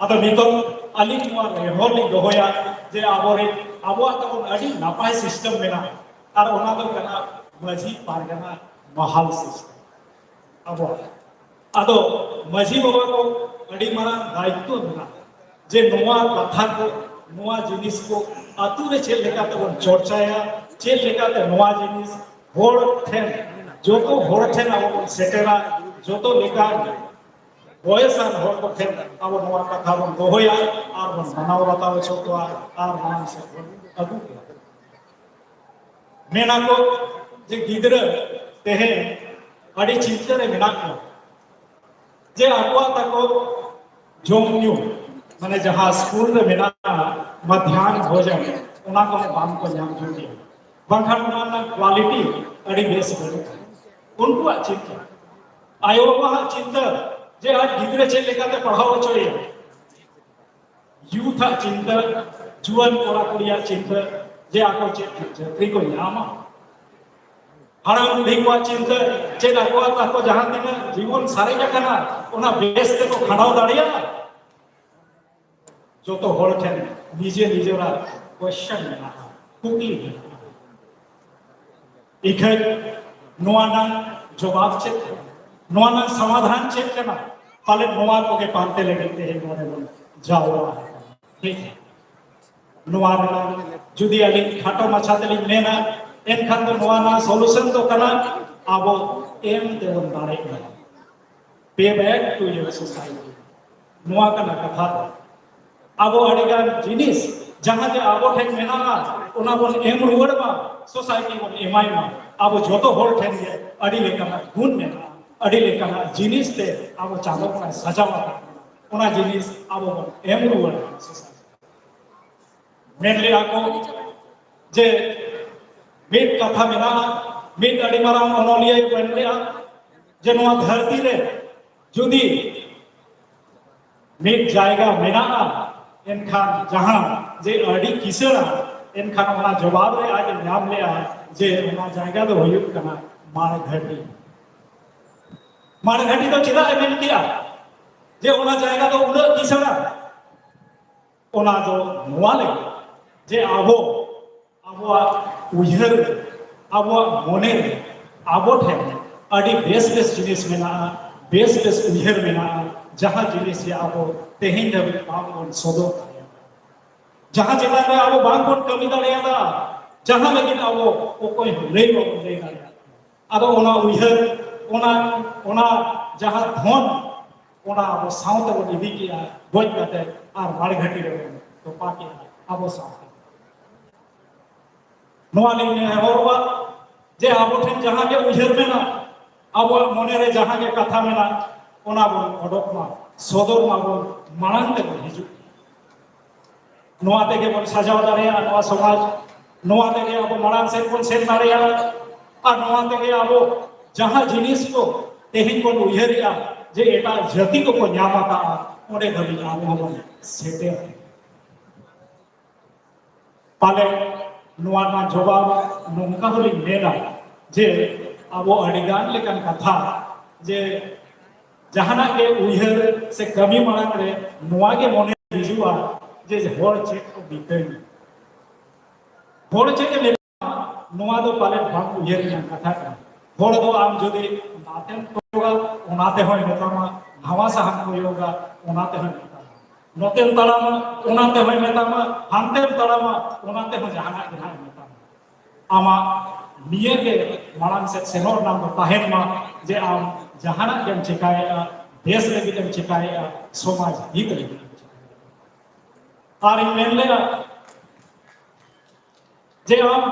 ᱟᱫᱚ ᱱᱤᱛᱚᱝ ᱟᱹᱞᱤᱧ ᱱᱚᱣᱟ ᱱᱮᱦᱚᱨ ᱞᱤᱧ ᱫᱚᱦᱚᱭᱟ ᱡᱮ ᱟᱵᱚᱨᱮᱱ, ᱟᱵᱚᱣᱟᱜ ᱛᱟᱵᱚᱱ ᱟᱹᱰᱤ ᱱᱟᱯᱟᱭ ᱥᱤᱥᱴᱮᱢ ᱢᱮᱱᱟᱜᱼᱟ, ᱟᱨ ᱚᱱᱟ ᱫᱚ ᱠᱟᱱᱟ ᱢᱟᱹᱡᱷᱤ ᱯᱟᱨᱜᱟᱱᱟ ᱢᱟᱦᱟᱞ ᱥᱤᱥᱴᱮᱢ ᱟᱵᱚᱣᱟᱜ᱾ ᱟᱫᱚ ᱢᱟᱹᱡᱷᱤ ᱵᱟᱵᱟ ᱠᱚ ᱟᱹᱰᱤ ᱢᱟᱨᱟᱝ ᱫᱟᱭᱤᱛᱛᱚ ᱢᱮᱱᱟᱜᱼᱟ᱾ ᱡᱮ ᱱᱚᱣᱟ ᱠᱟᱛᱷᱟ ᱠᱚ, ᱱᱚᱣᱟ ᱡᱤᱱᱤᱥ ᱠᱚ ᱟᱛᱳ ᱨᱮ ᱪᱮᱫ ᱞᱮᱠᱟ ᱛᱮᱵᱚᱱ ᱪᱚᱨᱪᱟᱭᱟ, ᱪᱮᱫ ᱞᱮᱠᱟᱛᱮ ᱱᱚᱣᱟ ᱡᱤᱱᱤᱥ ᱦᱚᱲ ᱴᱷᱮᱱ, ᱡᱚᱛᱚ ᱦᱚᱲ ᱴᱷᱮᱱ ᱟᱵᱚ ᱵᱚᱱ ᱥᱮᱴᱮᱨᱟ, ᱡᱚᱛᱚ ᱞᱮᱠᱟᱱ ᱵᱚᱭᱮᱥᱟᱱ ᱦᱚᱲ ᱠᱚ ᱴᱷᱮᱱ ᱟᱵᱚ ᱱᱚᱣᱟ ᱠᱟᱛᱷᱟ ᱵᱚᱱ ᱫᱚᱦᱚᱭᱟ ᱟᱨ ᱵᱚᱱ ᱢᱟᱱᱟᱣ ᱵᱟᱛᱟᱣ ᱦᱚᱪᱚ ᱠᱚᱣᱟ ᱟᱨ ᱢᱟᱲᱟᱝ ᱥᱮᱫ ᱵᱚᱱ ᱟᱹᱜᱩ ᱠᱚᱣᱟ᱾ ᱢᱮᱱᱟ ᱠᱚ ᱡᱮ ᱜᱤᱫᱽᱨᱟᱹ ᱛᱮᱦᱮᱧ ᱟᱹᱰᱤ ᱪᱤᱱᱛᱟᱹ ᱨᱮ ᱢᱮᱱᱟᱜ ᱠᱚᱣᱟ ᱡᱮ ᱟᱠᱚᱣᱟᱜ ᱛᱟᱠᱚ ᱡᱚᱢ ᱧᱩ, ᱢᱟᱱᱮ ᱡᱟᱦᱟᱸ ᱥᱠᱩᱞ ᱨᱮ ᱢᱮᱱᱟᱜᱼᱟ ᱢᱟᱫᱷᱭᱟᱱ ᱵᱷᱳᱡᱚᱱ, ᱚᱱᱟ ᱠᱚᱦᱚᱸ ᱵᱟᱝ ᱠᱚ ᱧᱟᱢ ᱦᱚᱪᱚᱭᱮᱫᱟ, ᱵᱟᱝᱠᱷᱟᱱ ᱚᱱᱟ ᱨᱮᱱᱟᱜ ᱠᱣᱟᱞᱤᱴᱤ ᱟᱹᱰᱤ ᱵᱮᱥ ᱵᱟᱹᱱᱩᱜᱼᱟ᱾ ᱩᱱᱠᱩᱣᱟᱜ ᱪᱤᱱᱛᱟᱹ, ᱟᱭᱳ ᱵᱟᱵᱟᱣᱟᱜ ᱪᱤᱱᱛᱟᱹ ᱡᱮ ᱟᱡ ᱜᱤᱫᱽᱨᱟᱹ ᱪᱮᱫ ᱞᱮᱠᱟᱛᱮ ᱯᱟᱲᱦᱟᱣ ᱦᱚᱪᱚᱭᱮᱭᱟ, ᱭᱩᱛᱷ ᱟᱜ ᱪᱤᱱᱛᱟᱹ, ᱡᱩᱣᱟᱹᱱ ᱠᱚᱲᱟ ᱠᱩᱲᱤᱭᱟᱜ ᱪᱤᱱᱛᱟᱹ ᱡᱮ ᱟᱠᱚ ᱪᱮᱫ ᱪᱟᱹᱠᱨᱤ ᱠᱚ ᱧᱟᱢᱟ, ᱦᱟᱲᱟᱢ ᱵᱩᱰᱷᱤ ᱠᱚᱣᱟᱜ ᱪᱤᱱᱛᱟᱹ ᱪᱮᱫ ᱟᱠᱚᱣᱟᱜ ᱛᱟᱠᱚ ᱡᱟᱦᱟᱸ ᱛᱤᱱᱟᱹᱜ ᱡᱤᱵᱚᱱ ᱥᱟᱨᱮᱡ ᱟᱠᱟᱱᱟ ᱚᱱᱟ ᱵᱮᱥ ᱛᱮᱠᱚ ᱠᱷᱟᱸᱰᱟᱣ ᱫᱟᱲᱮᱭᱟᱜᱼᱟ᱾ ᱡᱚᱛᱚ ᱦᱚᱲ ᱴᱷᱮᱱ ᱱᱤᱡᱮ ᱱᱤᱡᱮᱨᱟᱜ ᱠᱚᱥᱪᱟᱱ ᱢᱮᱱᱟᱜᱼᱟ, ᱠᱩᱠᱞᱤ ᱢᱮᱱᱟᱜᱼᱟ᱾ ᱤᱠᱷᱟᱹᱱ ᱱᱚᱣᱟ ᱨᱮᱱᱟᱜ ᱡᱚᱵᱟᱵ ᱪᱮᱫ ᱠᱟᱱᱟ? ᱱᱚᱣᱟ ᱨᱮᱱᱟᱜ ᱥᱚᱢᱟᱫᱷᱟᱱ ᱪᱮᱫ ᱠᱟᱱᱟ? ᱯᱟᱞᱮ ᱱᱚᱣᱟ ᱠᱚᱜᱮ ᱯᱟᱱᱛᱮ ᱞᱟᱹᱜᱤᱫ ᱛᱮᱦᱮᱧ ᱱᱚᱰᱮ ᱵᱚᱱ ᱡᱟᱣᱨᱟ ᱟᱠᱟᱱᱟ᱾ ᱴᱷᱤᱠ? ᱱᱚᱣᱟ ᱨᱮᱱᱟᱜ ᱡᱩᱫᱤ ᱟᱹᱞᱤᱧ ᱠᱷᱟᱴᱚ ᱢᱟᱪᱷᱟ ᱛᱮᱞᱤᱧ ᱢᱮᱱᱟ, ᱮᱱᱠᱷᱟᱱ ᱫᱚ ᱱᱚᱣᱟ ᱨᱮᱱᱟᱜ ᱥᱚᱞᱩᱥᱚᱱ ᱫᱚ ᱠᱟᱱᱟ ᱟᱵᱚ ᱮᱢ ᱛᱮᱵᱚᱱ ᱫᱟᱲᱮᱜ ᱢᱟ᱾ Pay back to your society. ᱱᱚᱣᱟ ᱠᱟᱱᱟ ᱠᱟᱛᱷᱟ ᱫᱚ᱾ ᱟᱵᱚ ᱟᱹᱰᱤᱜᱟᱱ ᱡᱤᱱᱤᱥ ᱡᱟᱦᱟᱸ ᱡᱮ ᱟᱵᱚ ᱴᱷᱮᱱ ᱢᱮᱱᱟᱜᱼᱟ, ᱚᱱᱟ ᱵᱚᱱ ᱮᱢ ᱨᱩᱣᱟᱹᱲ ᱢᱟ, ᱥᱳᱥᱟᱭᱴᱤ ᱵᱚᱱ ᱮᱢᱟᱭ ᱢᱟ᱾ ᱟᱵᱚ ᱡᱚᱛᱚ ᱦᱚᱲ ᱴᱷᱮᱱ ᱜᱮ ᱟᱹᱰᱤ ᱞᱮᱠᱟᱱᱟᱜ ᱜᱩᱱ ᱢᱮᱱᱟᱜᱼᱟ, ᱟᱹᱰᱤ ᱞᱮᱠᱟᱱᱟᱜ ᱡᱤᱱᱤᱥ ᱛᱮ ᱟᱵᱚ ᱪᱟᱸᱫᱚ ᱵᱚᱸᱜᱟᱭ ᱥᱟᱡᱟᱣ ᱟᱠᱟᱫ ᱵᱚᱱᱟ᱾ ᱚᱱᱟ ᱡᱤᱱᱤᱥ ᱟᱵᱚ ᱵᱚᱱ ᱮᱢ ᱨᱩᱣᱟᱹᱲ ᱢᱟ ᱥᱳᱥᱟᱭᱴᱤ᱾ ᱢᱮᱱ ᱞᱮᱜᱼᱟ ᱠᱚ ᱡᱮ ᱢᱤᱫ ᱠᱟᱛᱷᱟ ᱢᱮᱱᱟᱜᱼᱟ, ᱢᱤᱫ ᱟᱹᱰᱤ ᱢᱟᱨᱟᱝ ᱚᱱᱚᱞᱤᱭᱟᱹᱭ ᱢᱮᱱ ᱞᱮᱜᱼᱟ ᱡᱮ ᱱᱚᱣᱟ ᱫᱷᱟᱹᱨᱛᱤ ᱨᱮ ᱡᱩᱫᱤ ᱢᱤᱫ ᱡᱟᱭᱜᱟ ᱢᱮᱱᱟᱜᱼᱟ, ᱮᱱᱠᱷᱟᱱ ᱡᱟᱦᱟᱸ ᱡᱮ ᱟᱹᱰᱤ ᱠᱤᱥᱟᱹᱬᱟ, ᱮᱱᱠᱷᱟᱱ ᱚᱱᱟ ᱡᱚᱵᱟᱵ ᱨᱮ ᱟᱡ ᱮ ᱧᱟᱢ ᱞᱮᱜᱼᱟ ᱡᱮ ᱚᱱᱟ ᱡᱟᱭᱜᱟ ᱫᱚ ᱦᱩᱭᱩᱜ ᱠᱟᱱᱟ ᱢᱟᱲᱜᱷᱟᱴᱤ᱾ ᱢᱟᱲᱜᱷᱟᱴᱤ ᱫᱚ ᱪᱮᱫᱟᱜ ᱮ ᱢᱮᱱ ᱠᱮᱜᱼᱟ ᱡᱮ ᱚᱱᱟ ᱡᱟᱭᱜᱟ ᱫᱚ ᱩᱱᱟᱹᱜ ᱠᱤᱥᱟᱹᱬᱟ? ᱚᱱᱟ ᱫᱚ ᱱᱚᱣᱟ ᱞᱟᱹᱜᱤᱫ ᱡᱮ ᱟᱵᱚ ᱟᱵᱚᱣᱟᱜ ᱩᱭᱦᱟᱹᱨ, ᱟᱵᱚᱣᱟᱜ ᱢᱚᱱᱮ ᱨᱮ ᱟᱵᱚ ᱴᱷᱮᱱ ᱟᱹᱰᱤ ᱵᱮᱥ ᱵᱮᱥ ᱡᱤᱱᱤᱥ ᱢᱮᱱᱟᱜᱼᱟ, ᱵᱮᱥ ᱵᱮᱥ ᱩᱭᱦᱟᱹᱨ ᱢᱮᱱᱟᱜᱼᱟ, ᱡᱟᱦᱟᱸ ᱡᱤᱱᱤᱥ ᱜᱮ ᱟᱵᱚ ᱛᱮᱦᱮᱧ ᱫᱷᱟᱹᱵᱤᱡ ᱵᱟᱝ ᱵᱚᱱ ᱥᱚᱫᱚᱨ ᱫᱟᱲᱮᱭᱟᱫᱟ, ᱡᱟᱦᱟᱸ ᱪᱮᱛᱟᱱ ᱨᱮ ᱟᱵᱚ ᱵᱟᱝ ᱵᱚᱱ ᱠᱟᱹᱢᱤ ᱫᱟᱲᱮᱭᱟᱫᱟ, ᱡᱟᱦᱟᱸ ᱞᱟᱹᱜᱤᱫ ᱟᱵᱚ ᱚᱠᱚᱭ ᱦᱚᱸ ᱞᱟᱹᱭ ᱵᱟᱵᱚᱱ ᱞᱟᱹᱭ ᱫᱟᱲᱮᱭᱟᱜ ᱠᱟᱱᱟ᱾ ᱟᱫᱚ ᱚᱱᱟ ᱩᱭᱦᱟᱹᱨ, ᱚᱱᱟ, ᱚᱱᱟ ᱡᱟᱦᱟᱸ ᱫᱷᱚᱱ, ᱚᱱᱟ ᱟᱵᱚ ᱥᱟᱶ ᱛᱮᱵᱚᱱ ᱤᱫᱤ ᱠᱮᱜᱼᱟ, ᱜᱚᱡ ᱠᱟᱛᱮ ᱟᱨ ᱢᱟᱲᱜᱷᱟᱴᱤ ᱨᱮᱵᱚᱱ ᱛᱚᱯᱟ ᱠᱮᱜᱼᱟ ᱟᱵᱚ ᱥᱟᱶᱛᱮ᱾ ᱱᱚᱣᱟ ᱞᱤᱧ ᱱᱮᱦᱚᱨᱚᱜᱼᱟ ᱡᱮ ᱟᱵᱚ ᱴᱷᱮᱱ ᱡᱟᱦᱟᱸ ᱜᱮ ᱩᱭᱦᱟᱹᱨ ᱢᱮᱱᱟᱜ, ᱟᱵᱚᱣᱟᱜ ᱢᱚᱱᱮ ᱨᱮ ᱡᱟᱦᱟᱸ ᱜᱮ ᱠᱟᱛᱷᱟ ᱢᱮᱱᱟᱜ, ᱚᱱᱟ ᱵᱚᱱ ᱚᱰᱚᱠ ᱢᱟ, ᱥᱚᱫᱚᱨ ᱢᱟᱵᱚᱱ, ᱢᱟᱲᱟᱝ ᱛᱮᱵᱚᱱ ᱦᱤᱡᱩᱜ᱾ ᱱᱚᱣᱟ ᱛᱮᱜᱮ ᱵᱚᱱ ᱥᱟᱡᱟᱣ ᱫᱟᱲᱮᱭᱟᱜᱼᱟ ᱱᱚᱣᱟ ᱥᱚᱢᱟᱡᱽ, ᱱᱚᱣᱟ ᱛᱮᱜᱮ ᱟᱵᱚ ᱢᱟᱲᱟᱝ ᱥᱮᱫ ᱵᱚᱱ ᱥᱮᱱ ᱫᱟᱲᱮᱭᱟᱜᱼᱟ, ᱟᱨ ᱱᱚᱣᱟ ᱛᱮᱜᱮ ᱟᱵᱚ ᱡᱟᱦᱟᱸ ᱡᱤᱱᱤᱥ ᱠᱚ ᱛᱮᱦᱮᱧ ᱵᱚᱱ ᱩᱭᱦᱟᱹᱨᱮᱜᱼᱟ ᱡᱮ ᱮᱴᱟᱜ ᱡᱟᱹᱛᱤ ᱠᱚᱠᱚ ᱧᱟᱢ ᱟᱠᱟᱫᱼᱟ, ᱚᱸᱰᱮ ᱫᱷᱟᱹᱵᱤᱡ ᱟᱵᱚ ᱦᱚᱸᱵᱚᱱ ᱥᱮᱴᱮᱨ᱾ ᱯᱟᱞᱮ ᱱᱚᱣᱟ ᱨᱮᱱᱟᱜ ᱡᱚᱵᱟᱵ ᱱᱚᱝᱠᱟ ᱦᱚᱸᱞᱤᱧ ᱢᱮᱱᱟ ᱡᱮ ᱟᱵᱚ ᱟᱹᱰᱤ ᱜᱟᱱ ᱞᱮᱠᱟᱱ ᱠᱟᱛᱷᱟ, ᱡᱮ ᱡᱟᱦᱟᱱᱟᱜ ᱜᱮ ᱩᱭᱦᱟᱹᱨ ᱥᱮ ᱠᱟᱹᱢᱤ ᱢᱟᱲᱟᱝ ᱨᱮ ᱱᱚᱣᱟ ᱜᱮ ᱢᱚᱱᱮ ᱦᱤᱡᱩᱜᱼᱟ ᱡᱮ ᱦᱚᱲ ᱪᱮᱫ ᱠᱚ ᱢᱤᱛᱟᱹᱧᱟ, ᱦᱚᱲ ᱪᱮᱫ ᱮ ᱢᱮᱛᱟᱢᱟ, ᱱᱚᱣᱟ ᱫᱚ ᱯᱟᱞᱮ ᱵᱟᱝ ᱩᱭᱦᱟᱹᱨ ᱨᱮᱱᱟᱜ ᱠᱟᱛᱷᱟ ᱠᱟᱱᱟ᱾ ᱦᱚᱲ ᱫᱚ ᱟᱢ ᱡᱩᱫᱤ ᱱᱟᱛᱮᱢ ᱠᱚᱭᱚᱜᱟ, ᱚᱱᱟ ᱛᱮᱦᱚᱸᱭ ᱢᱮᱛᱟᱢᱟ, ᱱᱟᱣᱟ ᱥᱟᱦᱟᱢ ᱠᱚᱭᱚᱜᱟ, ᱚᱱᱟ ᱛᱮᱦᱚᱸᱭ ᱢᱮᱛᱟᱢᱟ, ᱱᱚᱛᱮᱢ ᱛᱟᱲᱟᱢᱟ, ᱚᱱᱟ ᱛᱮᱦᱚᱸᱭ ᱢᱮᱛᱟᱢᱟ, ᱦᱟᱱᱛᱮᱢ ᱛᱟᱲᱟᱢᱟ, ᱚᱱᱟ ᱛᱮᱦᱚᱸ ᱡᱟᱦᱟᱱᱟᱜ ᱜᱮ ᱱᱟᱦᱟᱜ ᱮ ᱢᱮᱛᱟᱢᱟ᱾ ᱟᱢᱟᱜ ᱱᱤᱭᱟᱹ ᱜᱮ ᱢᱟᱲᱟᱝ ᱥᱮᱫ ᱥᱮᱱᱚᱜ ᱨᱮᱱᱟᱜ ᱫᱚ ᱛᱟᱦᱮᱱ ᱢᱟ ᱡᱮ ᱟᱢ ᱡᱟᱦᱟᱱᱟᱜ ᱜᱮᱢ ᱪᱮᱠᱟᱭᱮᱫᱼᱟ, ᱵᱮᱥ ᱞᱟᱹᱜᱤᱫ ᱮᱢ ᱪᱮᱠᱟᱭᱮᱫᱼᱟ, ᱥᱚᱢᱟᱡᱽ ᱦᱤᱛ ᱞᱟᱹᱜᱤᱫ ᱮᱢ ᱪᱮᱠᱟᱭᱮᱫᱼᱟ᱾ ᱟᱨᱤᱧ ᱢᱮᱱ ᱞᱮᱫᱼᱟ ᱡᱮ ᱟᱢ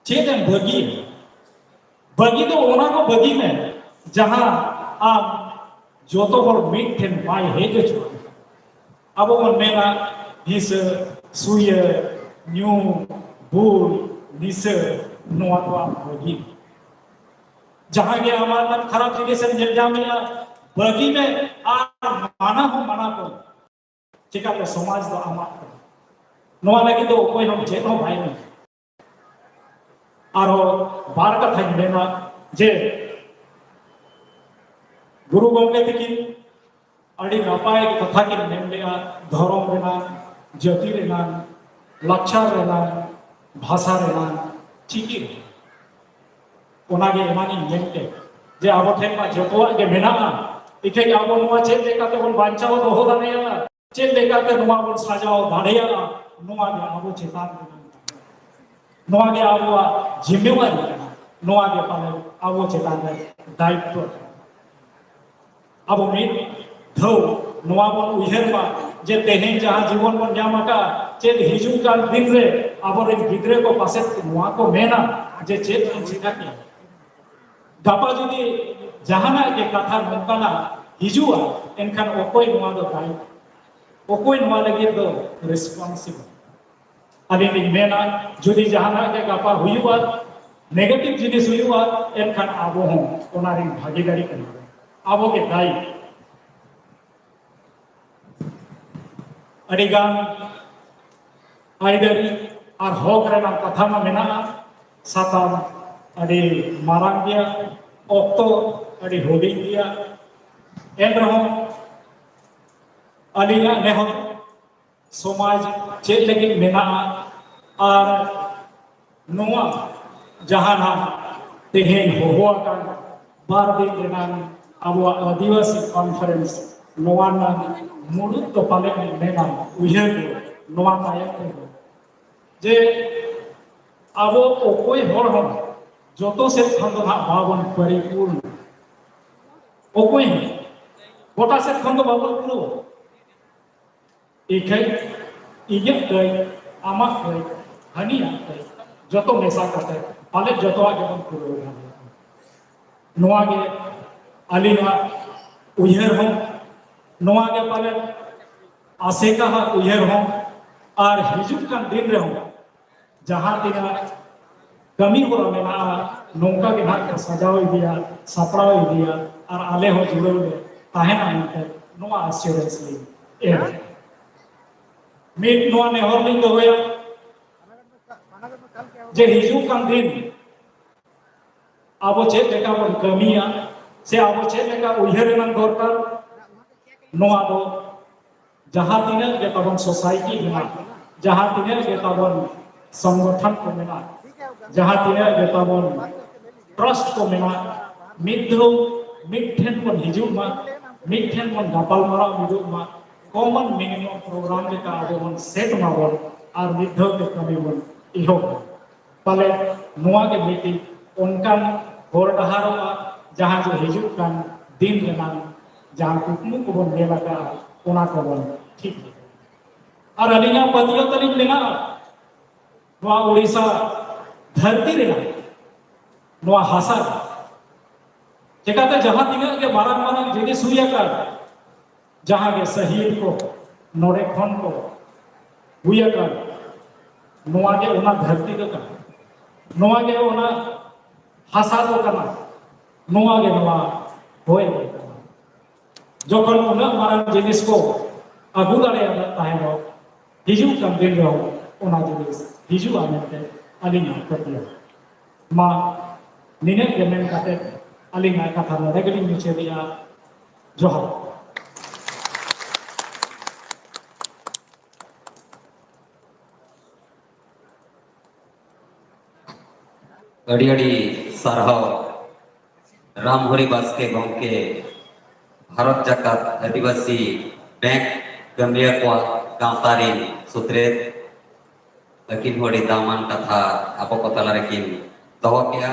ᱪᱮᱫ ᱮᱢ ᱵᱟᱹᱜᱤᱭᱟ? ᱵᱟᱹᱜᱤ ᱫᱚ ᱚᱱᱟ ᱠᱚ ᱵᱟᱹᱜᱤ ᱢᱮ ᱡᱟᱦᱟᱸ ᱟᱢ ᱡᱚᱛᱚ ᱦᱚᱲ ᱢᱤᱫ ᱴᱷᱮᱱ ᱵᱟᱭ ᱦᱮᱡ ᱦᱚᱪᱚᱣᱟᱜ᱾ ᱟᱵᱚ ᱵᱚᱱ ᱢᱮᱱᱟ ᱦᱤᱸᱥᱟᱹ, ᱥᱩᱭᱟᱹ, ᱧᱩ, ᱵᱩᱞ, ᱱᱤᱥᱟᱹ, ᱱᱚᱣᱟ ᱠᱚ ᱟᱢ ᱵᱟᱹᱜᱤ ᱢᱮ᱾ ᱡᱟᱦᱟᱸ ᱜᱮ ᱟᱢᱟᱜ ᱠᱷᱟᱨᱟᱯ ᱡᱤᱱᱤᱥ ᱮᱢ ᱧᱮᱞ ᱧᱟᱢᱮᱜᱼᱟ, ᱵᱟᱹᱜᱤ ᱢᱮ ᱟᱨ ᱢᱟᱱᱟ ᱦᱚᱸ ᱢᱟᱱᱟ ᱠᱚᱢ᱾ ᱪᱮᱠᱟᱛᱮ ᱥᱚᱢᱟᱡᱽ ᱫᱚ ᱟᱢᱟᱜ ᱠᱟᱱᱟ, ᱱᱚᱣᱟ ᱞᱟᱹᱜᱤᱫ ᱫᱚ ᱚᱠᱚᱭ ᱦᱚᱸ ᱪᱮᱫ ᱦᱚᱸ ᱵᱟᱭ ᱢᱮᱱᱟ᱾ ᱟᱨᱦᱚᱸ ᱵᱟᱨ ᱠᱟᱛᱷᱟᱧ ᱢᱮᱱᱟ ᱡᱮ ᱜᱩᱨᱩ ᱜᱚᱢᱠᱮ ᱛᱟᱹᱠᱤᱱ ᱟᱹᱰᱤ ᱱᱟᱯᱟᱭ ᱠᱟᱛᱷᱟ ᱠᱤᱱ ᱢᱮᱱ ᱞᱮᱜᱼᱟ, ᱫᱷᱚᱨᱚᱢ ᱨᱮᱱᱟᱜ, ᱡᱟᱹᱛᱤ ᱨᱮᱱᱟᱜ, ᱞᱟᱠᱪᱟᱨ ᱨᱮᱱᱟᱜ, ᱵᱷᱟᱥᱟ ᱨᱮᱱᱟᱜ, ᱪᱤᱠᱤ ᱨᱮᱱᱟᱜ᱾ ᱚᱱᱟᱜᱮ ᱮᱱᱟᱝ ᱤᱧ ᱢᱮᱱ ᱠᱮᱫ ᱡᱮ ᱟᱵᱚ ᱴᱷᱮᱱ ᱢᱟ ᱡᱚᱛᱚᱣᱟᱜ ᱜᱮ ᱢᱮᱱᱟᱜᱼᱟ, ᱤᱠᱷᱟᱹᱱ ᱟᱵᱚ ᱱᱚᱣᱟ ᱪᱮᱫ ᱞᱮᱠᱟᱛᱮ ᱵᱚᱱ ᱵᱟᱧᱪᱟᱣ ᱫᱚᱦᱚ ᱫᱟᱲᱮᱭᱟᱜᱼᱟ, ᱪᱮᱫ ᱞᱮᱠᱟᱛᱮ ᱱᱚᱣᱟ ᱵᱚᱱ ᱥᱟᱡᱟᱣ ᱫᱟᱲᱮᱭᱟᱜᱼᱟ, ᱱᱚᱣᱟ ᱜᱮ ᱟᱵᱚ ᱪᱮᱛᱟᱱ ᱨᱮ ᱢᱮᱱᱟᱜᱼᱟ᱾ ᱱᱚᱣᱟ ᱜᱮ ᱟᱵᱚᱣᱟᱜ ᱡᱤᱢᱢᱮᱣᱟᱨᱤ ᱠᱟᱱᱟ, ᱱᱚᱣᱟ ᱜᱮ ᱯᱟᱞᱮ ᱟᱵᱚ ᱪᱮᱛᱟᱱ ᱨᱮ ᱫᱟᱭᱤᱛᱛᱚ ᱠᱟᱱᱟ᱾ ᱟᱵᱚ ᱢᱤᱫ ᱫᱷᱟᱣ ᱱᱚᱣᱟ ᱵᱚᱱ ᱩᱭᱦᱟᱹᱨ ᱢᱟ ᱡᱮ ᱛᱮᱦᱮᱧ ᱡᱟᱦᱟᱸ ᱡᱤᱵᱚᱱ ᱵᱚᱱ ᱧᱟᱢ ᱟᱠᱟᱫ, ᱪᱮᱫ ᱦᱤᱡᱩᱜ ᱠᱟᱱ ᱫᱤᱱ ᱨᱮ ᱟᱵᱚᱨᱮᱱ ᱜᱤᱫᱽᱨᱟᱹ ᱠᱚ ᱯᱟᱥᱮᱡ ᱱᱚᱣᱟ ᱠᱚ ᱢᱮᱱᱟ ᱡᱮ ᱪᱮᱫ ᱵᱚᱱ ᱪᱤᱠᱟ ᱠᱮᱭᱟ᱾ ᱜᱟᱯᱟ ᱡᱩᱫᱤ ᱡᱟᱦᱟᱱᱟᱜ ᱜᱮ ᱠᱟᱛᱷᱟ ᱱᱚᱝᱠᱟᱱᱟᱜ ᱦᱤᱡᱩᱜᱼᱟ, ᱮᱱᱠᱷᱟᱱ ᱚᱠᱚᱭ ᱱᱚᱣᱟ ᱫᱚ ᱫᱟᱭᱤ? ᱚᱠᱚᱭ ᱱᱚᱣᱟ ᱞᱟᱹᱜᱤᱫ ᱫᱚ ᱨᱮᱥᱯᱚᱱᱥᱤᱵᱚᱞ? ᱟᱹᱞᱤᱧ ᱞᱤᱧ ᱢᱮᱱᱟ, ᱡᱩᱫᱤ ᱡᱟᱦᱟᱱᱟᱜ ᱜᱮ ᱜᱟᱯᱟ ᱦᱩᱭᱩᱜᱼᱟ, ᱱᱮᱜᱮᱴᱤᱵᱷ ᱡᱤᱱᱤᱥ ᱦᱩᱭᱩᱜᱼᱟ, ᱮᱱᱠᱷᱟᱱ ᱟᱵᱚ ᱦᱚᱸ ᱚᱱᱟ ᱨᱮᱱ ᱵᱷᱟᱜᱤᱫᱟᱨᱤ ᱠᱟᱱᱟ ᱵᱚᱱ, ᱟᱵᱚ ᱜᱮ ᱫᱟᱭᱤ᱾ ᱟᱹᱰᱤ ᱜᱟᱱ ᱟᱹᱭᱫᱟᱹᱨᱤ ᱟᱨ ᱦᱚᱠ ᱨᱮᱱᱟᱜ ᱠᱟᱛᱷᱟ ᱢᱟ ᱢᱮᱱᱟᱜᱼᱟ, ᱥᱟᱛᱟᱢ ᱟᱹᱰᱤ ᱢᱟᱨᱟᱝ ᱜᱮᱭᱟ, ᱚᱠᱛᱚ ᱟᱹᱰᱤ ᱦᱩᱰᱤᱧ ᱜᱮᱭᱟ, ᱮᱱ ᱨᱮᱦᱚᱸ ᱟᱹᱞᱤᱧᱟᱜ ᱱᱮᱦᱚᱨ ᱥᱚᱢᱟᱡᱽ ᱪᱮᱫ ᱞᱟᱹᱜᱤᱫ ᱢᱮᱱᱟᱜᱼᱟ ᱟᱨ ᱱᱚᱣᱟ ᱡᱟᱦᱟᱸ ᱱᱟᱜ ᱛᱮᱦᱮᱧ ᱦᱚᱦᱚ ᱟᱠᱟᱱ ᱵᱟᱨ ᱫᱤᱱ ᱨᱮᱱᱟᱜ ᱟᱵᱚᱣᱟᱜ ᱟᱹᱫᱤᱵᱟᱹᱥᱤ ᱠᱚᱱᱯᱷᱟᱨᱮᱱᱥ, ᱱᱚᱣᱟ ᱨᱮᱱᱟᱜ ᱢᱩᱲᱩᱫ ᱫᱚ ᱯᱟᱞᱮᱱ ᱢᱮᱱᱟ ᱩᱭᱦᱟᱹᱨ ᱫᱚ ᱱᱚᱣᱟ ᱛᱟᱭᱚᱢ ᱨᱮᱫᱚ ᱡᱮ ᱟᱵᱚ ᱚᱠᱚᱭ ᱦᱚᱲ ᱦᱚᱸ ᱡᱚᱛᱚ ᱥᱮᱫ ᱠᱷᱚᱱ ᱫᱚ ᱱᱟᱦᱟᱜ ᱵᱟᱵᱚᱱ ᱯᱚᱨᱤᱯᱩᱨᱱ, ᱚᱠᱚᱭ ᱦᱚᱸ ᱜᱚᱴᱟ ᱥᱮᱫ ᱠᱷᱚᱱ ᱫᱚ ᱵᱟᱵᱚᱱ ᱯᱩᱨᱟᱹᱣᱟ᱾ ᱤᱠᱷᱟᱹᱭ ᱤᱧᱟᱹᱜ ᱠᱟᱹᱭ, ᱟᱢᱟᱜ ᱠᱟᱹᱭ, ᱦᱟᱹᱱᱤᱭᱟᱜ ᱠᱟᱹᱭ, ᱡᱚᱛᱚ ᱢᱮᱥᱟ ᱠᱟᱛᱮ ᱯᱟᱞᱮ ᱡᱚᱛᱚᱣᱟᱜ ᱜᱮᱵᱚᱱ ᱯᱩᱨᱟᱹᱣ ᱫᱟᱲᱮᱭᱟᱜᱼᱟ᱾ ᱱᱚᱣᱟ ᱜᱮ ᱟᱹᱞᱤᱧᱟᱜ ᱩᱭᱦᱟᱹᱨ ᱦᱚᱸ, ᱱᱚᱣᱟ ᱜᱮ ᱯᱟᱞᱮ ᱟᱥᱮᱠᱟᱣᱟᱜ ᱩᱭᱦᱟᱹᱨ ᱦᱚᱸ, ᱟᱨ ᱦᱤᱡᱩᱜ ᱠᱟᱱ ᱫᱤᱱ ᱨᱮᱦᱚᱸ ᱡᱟᱦᱟᱸ ᱛᱤᱱᱟᱹᱜ ᱠᱟᱹᱢᱤ ᱦᱚᱨᱟ ᱢᱮᱱᱟᱜᱼᱟ, ᱱᱚᱝᱠᱟ ᱜᱮ ᱱᱟᱦᱟᱜ ᱠᱚ ᱥᱟᱡᱟᱣ ᱤᱫᱤᱭᱟ, ᱥᱟᱯᱲᱟᱣ ᱤᱫᱤᱭᱟ, ᱟᱨ ᱟᱞᱮ ᱦᱚᱸ ᱡᱩᱲᱟᱹᱣ ᱞᱮ ᱛᱟᱦᱮᱱᱟ ᱢᱮᱱᱛᱮ ᱱᱚᱣᱟ ᱟᱥᱤᱨᱵᱟᱫᱽ ᱞᱤᱧ ᱮᱢᱟ᱾ ᱢᱤᱫ ᱱᱚᱣᱟ ᱱᱮᱦᱚᱨ ᱞᱤᱧ ᱫᱚᱦᱚᱭᱟ ᱡᱮ ᱦᱤᱡᱩᱜ ᱠᱟᱱ ᱫᱤᱱ ᱟᱵᱚ ᱪᱮᱫ ᱞᱮᱠᱟ ᱵᱚᱱ ᱠᱟᱹᱢᱤᱭᱟ ᱥᱮ ᱟᱵᱚ ᱪᱮᱫ ᱞᱮᱠᱟ ᱩᱭᱦᱟᱹᱨ ᱨᱮᱱᱟᱜ ᱫᱚᱨᱠᱟᱨ, ᱱᱚᱣᱟ ᱫᱚ ᱡᱟᱦᱟᱸ ᱛᱤᱱᱟᱹᱜ ᱜᱮ ᱛᱟᱵᱚᱱ ᱥᱳᱥᱟᱭᱴᱤ ᱢᱮᱱᱟᱜ, ᱡᱟᱦᱟᱸ ᱛᱤᱱᱟᱹᱜ ᱜᱮ ᱛᱟᱵᱚᱱ ᱥᱚᱝᱜᱚᱴᱷᱚᱱ ᱠᱚ ᱢᱮᱱᱟᱜ, ᱡᱟᱦᱟᱸ ᱛᱤᱱᱟᱹᱜ ᱜᱮ ᱛᱟᱵᱚᱱ ᱴᱨᱟᱥᱴ ᱠᱚ ᱢᱮᱱᱟᱜ, ᱢᱤᱫ ᱫᱷᱟᱣ ᱢᱤᱫ ᱴᱷᱮᱱ ᱵᱚᱱ ᱦᱤᱡᱩᱜ ᱢᱟ, ᱢᱤᱫ ᱴᱷᱮᱱ ᱵᱚᱱ ᱜᱟᱯᱟᱞ ᱢᱟᱨᱟᱣ ᱢᱤᱫᱚᱜ ᱢᱟ, ᱠᱚᱢᱚᱱ ᱢᱤᱱᱤᱢᱟᱢ ᱯᱨᱳᱜᱨᱟᱢ ᱞᱮᱠᱟ ᱟᱵᱚ ᱵᱚᱱ ᱥᱮᱴ ᱢᱟᱵᱚᱱ ᱟᱨ ᱢᱤᱫ ᱫᱷᱟᱣ ᱛᱮ ᱠᱟᱹᱢᱤ ᱵᱚᱱ ᱮᱦᱚᱵ ᱢᱟ᱾ ᱯᱟᱞᱮ ᱱᱚᱣᱟ ᱜᱮ ᱢᱤᱫᱴᱤᱡ ᱚᱱᱠᱟᱱ ᱦᱚᱨ ᱰᱟᱦᱟᱨᱚᱜᱼᱟ, ᱡᱟᱦᱟᱸ ᱡᱮ ᱦᱤᱡᱩᱜ ᱠᱟᱱ ᱫᱤᱱ ᱨᱮᱱᱟᱜ ᱡᱟᱦᱟᱸ ᱠᱩᱠᱢᱩ ᱠᱚᱵᱚᱱ ᱧᱮᱞ ᱟᱠᱟᱫᱼᱟ, ᱚᱱᱟ ᱠᱚᱵᱚᱱ ᱴᱷᱤᱠ ᱞᱮᱠᱟ᱾ ᱟᱨ ᱟᱹᱞᱤᱧᱟᱜ ᱯᱟᱹᱛᱭᱟᱹᱣ ᱛᱟᱹᱞᱤᱧ ᱢᱮᱱᱟᱜᱼᱟ, ᱱᱚᱣᱟ ᱳᱰᱤᱥᱟ ᱫᱷᱟᱹᱨᱛᱤ ᱨᱮᱱᱟᱜ ᱱᱚᱣᱟ ᱦᱟᱥᱟ ᱨᱮ ᱪᱮᱠᱟᱛᱮ ᱡᱟᱦᱟᱸ ᱛᱤᱱᱟᱹᱜ ᱜᱮ ᱢᱟᱨᱟᱝ ᱢᱟᱨᱟᱝ ᱡᱤᱱᱤᱥ ᱦᱩᱭ ᱟᱠᱟᱱ, ᱡᱟᱦᱟᱸ ᱜᱮ ᱥᱟᱹᱦᱤᱫ ᱠᱚ ᱱᱚᱰᱮ ᱠᱷᱚᱱ ᱠᱚ ᱦᱩᱭ ᱟᱠᱟᱱ, ᱱᱚᱣᱟ ᱜᱮ ᱚᱱᱟ ᱫᱷᱟᱹᱨᱛᱤ ᱫᱚ ᱠᱟᱱᱟ, ᱱᱚᱣᱟ ᱜᱮ ᱚᱱᱟ ᱦᱟᱥᱟ ᱫᱚ ᱠᱟᱱᱟ, ᱱᱚᱣᱟ ᱜᱮ ᱱᱚᱣᱟ ᱦᱚᱭ ᱫᱚ ᱠᱟᱱᱟ᱾ ᱡᱚᱠᱷᱚᱱ ᱩᱱᱟᱹᱜ ᱢᱟᱨᱟᱝ ᱡᱤᱱᱤᱥ ᱠᱚ ᱟᱹᱜᱩ ᱫᱟᱲᱮᱭᱟᱫᱟ ᱛᱟᱦᱮᱸ ᱫᱚ, ᱦᱤᱡᱩᱜ ᱠᱟᱱ ᱫᱤᱱ ᱨᱮᱦᱚᱸ ᱚᱱᱟ ᱡᱤᱱᱤᱥ ᱦᱤᱡᱩᱜᱼᱟ ᱢᱮᱱᱛᱮ ᱟᱹᱞᱤᱧᱟᱜ ᱯᱟᱹᱛᱭᱟᱹᱣ᱾ ᱢᱟ ᱱᱤᱱᱟᱹᱜ ᱜᱮ ᱢᱮᱱ ᱠᱟᱛᱮ ᱟᱹᱞᱤᱧᱟᱜ ᱠᱟᱛᱷᱟ ᱱᱚᱰᱮ ᱜᱮᱞᱤᱧ ᱢᱩᱪᱟᱹᱫᱮᱜᱼᱟ᱾ ᱡᱚᱦᱟᱨ᱾ ᱟᱹᱰᱤ ᱟᱹᱰᱤ ᱥᱟᱨᱦᱟᱣ ᱨᱟᱢᱦᱚᱨᱤ ᱵᱟᱥᱠᱮ ᱜᱚᱢᱠᱮ, ᱵᱷᱟᱨᱚᱛ ᱡᱟᱠᱟᱛ ᱟᱹᱫᱤᱵᱟᱹᱥᱤ ᱵᱮᱝᱠ ᱠᱟᱹᱢᱤᱭᱟᱹ ᱠᱚᱣᱟᱜ ᱜᱟᱶᱛᱟ ᱨᱤᱱ ᱥᱩᱛᱨᱮᱛ᱾ ᱟᱹᱠᱤᱱ ᱦᱚᱸ ᱟᱹᱰᱤ ᱫᱟᱢᱟᱱ ᱠᱟᱛᱷᱟ ᱟᱵᱚ ᱠᱚ ᱛᱟᱞᱟ ᱨᱮᱠᱤᱱ ᱫᱚᱦᱚ ᱠᱮᱜᱼᱟ᱾